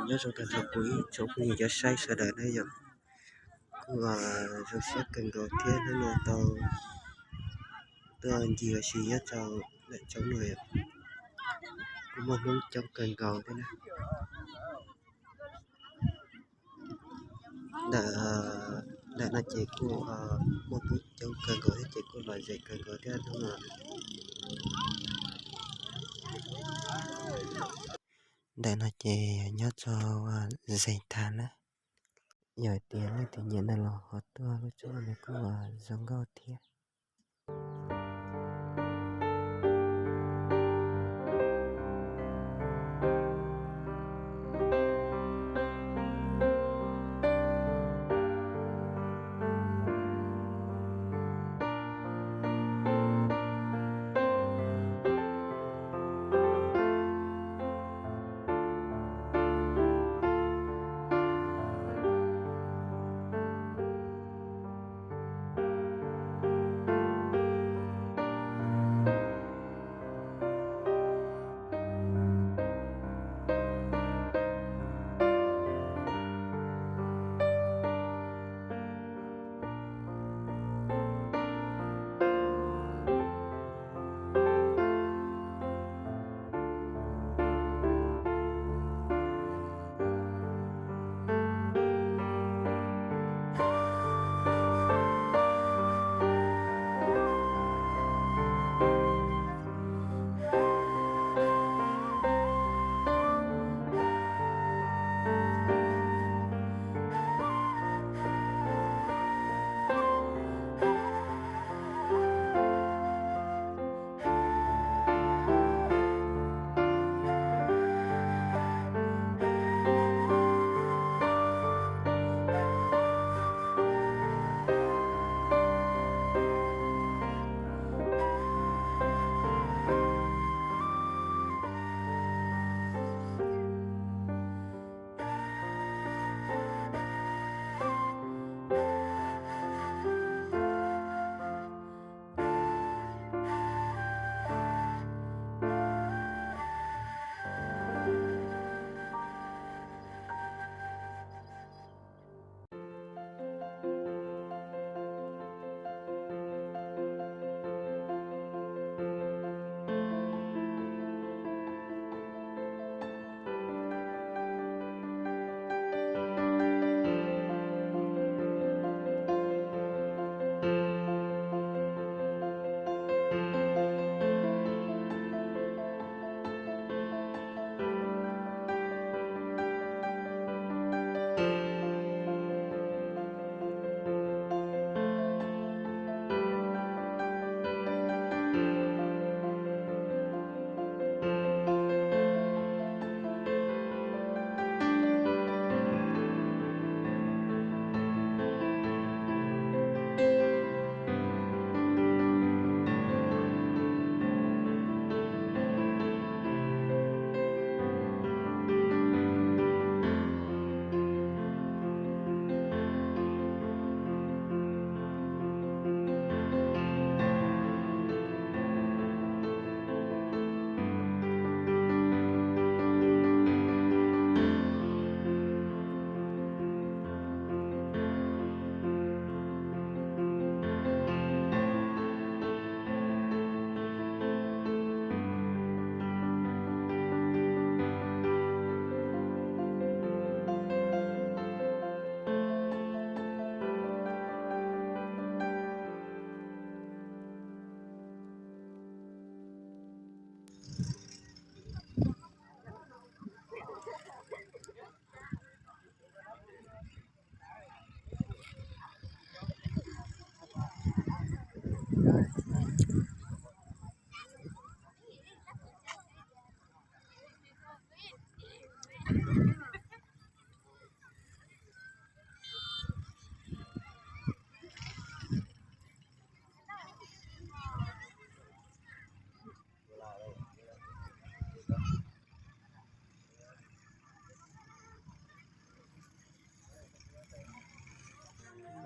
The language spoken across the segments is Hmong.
Nyob zoo tag nrho kuv ib tsoom phooj ywg cov saib sawv daws na yom. Kuj zoo siab kawg nkaus thiab hnub no tau tuaj ncig ua si nyob rau ntawm roob no yom. Kuj muaj Hmoob coob kawg nkaus thiab na. Ntawm, ntawm no ces kuj muaj Hmoob coob kawg nkaus thiab ces kuj lom zem kawg nkaus thiab hnub no. Ntawm no ces nyob rau Zes Thas na. Yog hais tias leej twg nyiam no los ho tuaj lub tsob no kuj zoo nkauj thiab.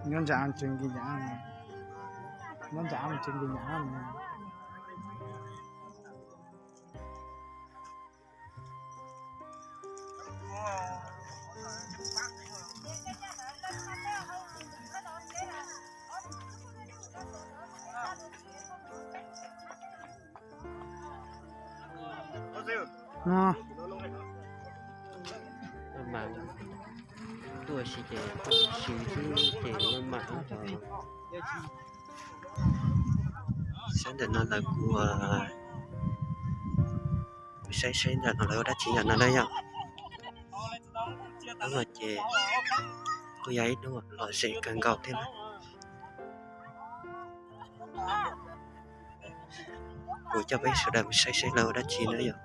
Nyob ntsa tsev nki nyam, nyob ntsa tsev nki nyam. No mas tuaj si ces tuaj si xwb ces maj mam ib tog. Saib ntawm no lawv kuj, saib saib ntawm no lawv ua dab tsi ntawm no na yom. Hnub no ces kuj yog ib hnub lom zem kawg nkaus thiab na. Kuv coj peb sawv daws mus saib saib lawv ua dab tsi na yom.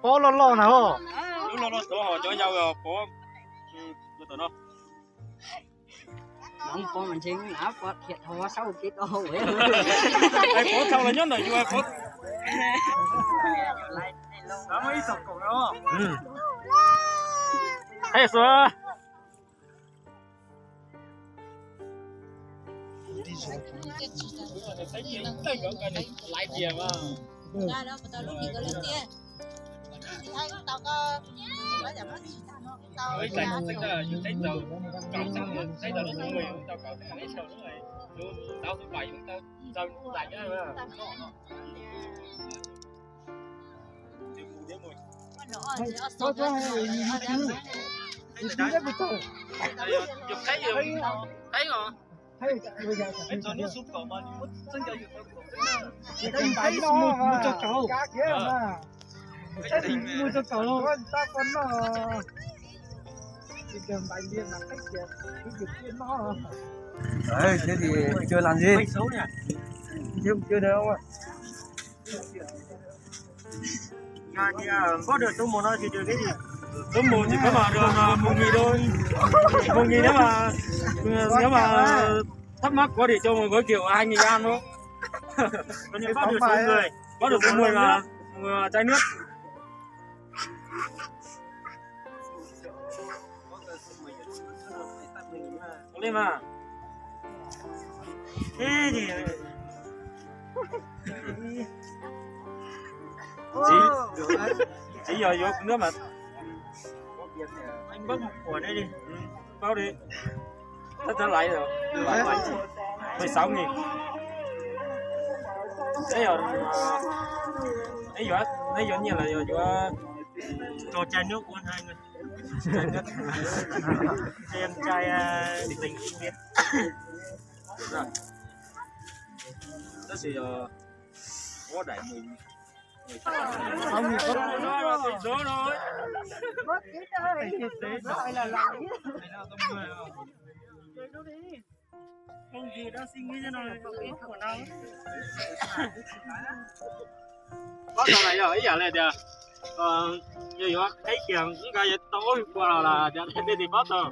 Pob loj loj na os. Lub loj loj tuav hos cov yau pob. Pob mas ntshe nav pob thiam thov sab ua kev do. Pob tau los nyob ntawm yus pob. Hais xua. Thế thì chưa làm gì? Chưa, chưa được không ạ? Npoj rau tus mus no ces rau tus mus ces peb mam rau mus nghỉ thôi. Mus nghỉ nếu mà, nếu mà thắc mắc có thể cho một gói kiểu hai nghìn ăn thôi. Có những bác được số người, bác được số mười mà, mười mà chai nước. Ua li mas. Thế thì Txiv, txiv yog yuav kuv nyob mas. Anh bớt một của đây đi. Bao đi. Chắc chắn lấy rồi. Mười sáu nghìn. Thế rồi. Neb yuav, neb yuav nyiaj los yog yuav? Cho chai nước uống hai người. Cho em chai, à, tình yêu. Tab sis yog ua daim mười. Không, không. Rồi, rồi, rồi. Không gì đâu, xin nghĩ cho nó là không có của đâu. Pob tau na yog ib yam li tias, yog yuav qheb kiag nqa yuav tau ob pua los tias tej tis pob tau.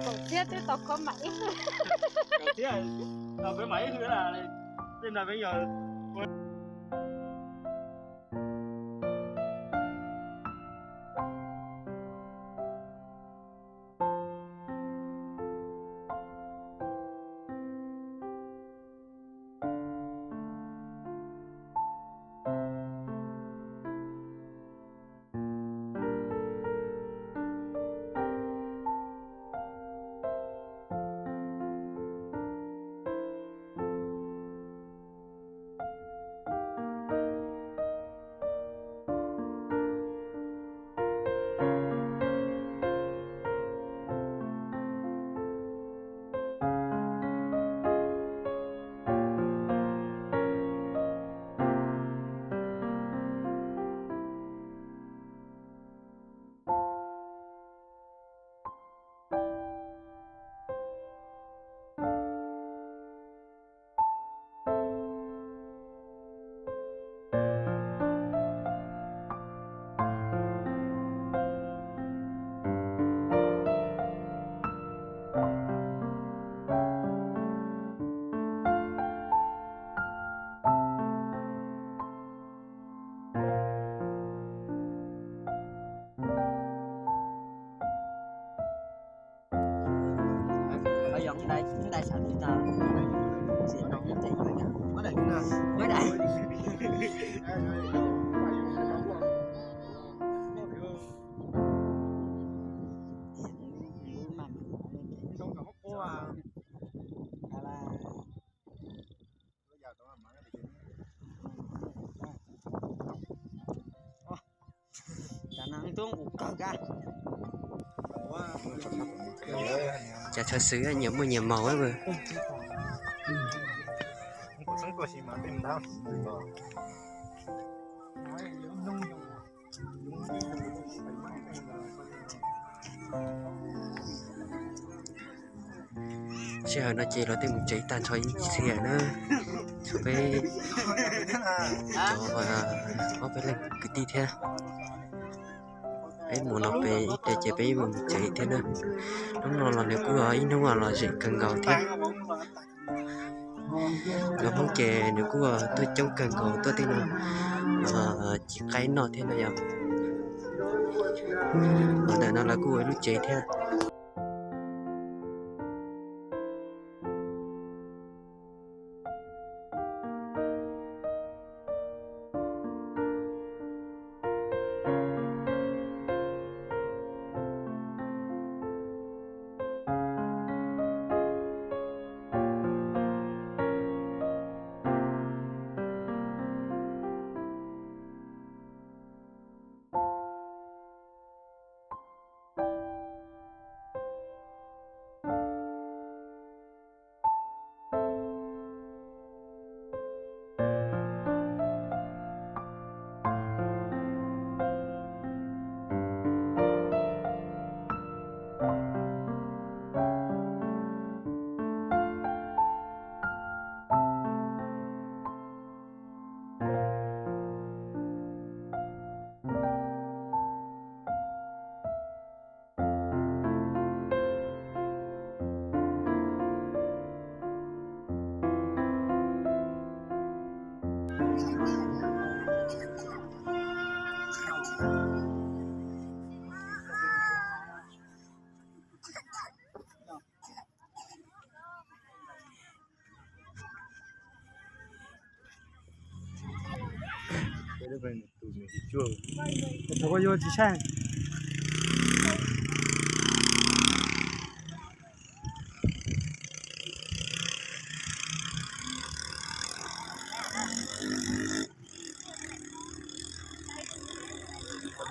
Kaum txhiab twb tau khov mam ib hwj. Kaum txhiab tau khov mam ib hwj na. Tej no peb yog Cas tshaj xwm nyias muaj nyias maus. Sij hawm no ces lawv twb mus tsev tag nrho ib txhia na, tshuav peb cov ob peb leeg kwv tij thiab. Peb mus no peb ib pliag ces peb mus tsev thiab na. Hnub no los nws kuj ib hnub los zem kawg nkaus thiab. Cov Hmoob ces nws kuj tuaj coob kawg nkaus tuaj tej no, ci qaib noj thiab na yom. Los ntawm no lawv kuj ua ib lub tsev thiab.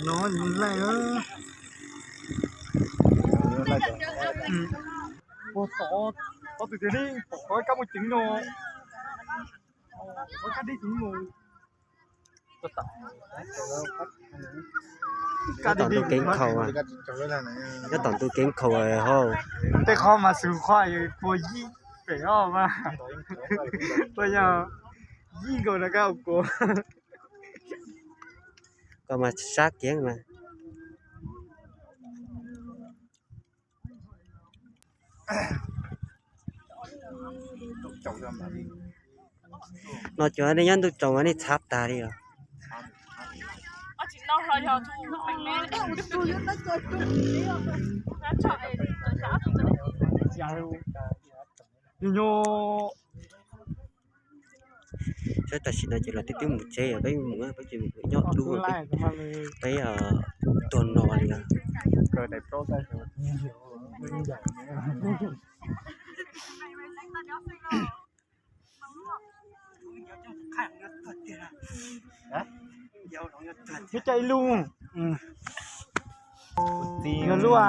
No laij, ua tod, tod twg tiag li, pom qhov kab muaj ceev no, qhov kab dib ceev no. Nyob tom ntu kev nkhaus, nyob tom ntu kev nkhaus hos. Tej qhov mas xwm qhov pua yib pem os mas, pua yog yib nkaus no kab ua kua. Koj mas sab kev mas. No cov nej nyob ntuj tsaus mas nej txhav tas li os. Saib tam sim no ces lawv twb twb mus tsev, peb mus peb ces mus nyob dub, peb tuag no li os. Neb coj ib lub. Yog lub a.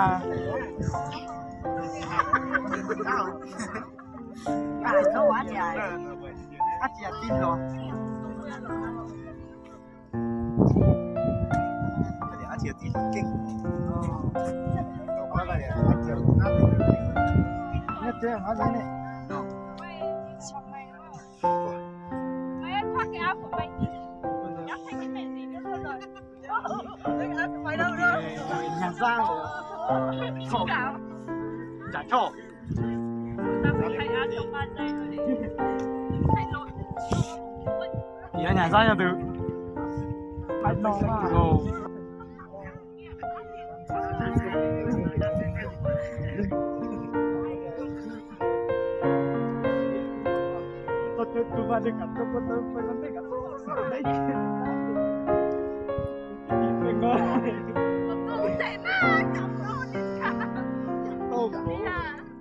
Nyag xab, tsam tshoj. Yog nyag xab yog tus. Tus vaj dej kam tuaj, tuaj tau peb, nej kam tuaj, tuaj tau peb. Tus vaj dej mas kam tuaj, tuaj tau.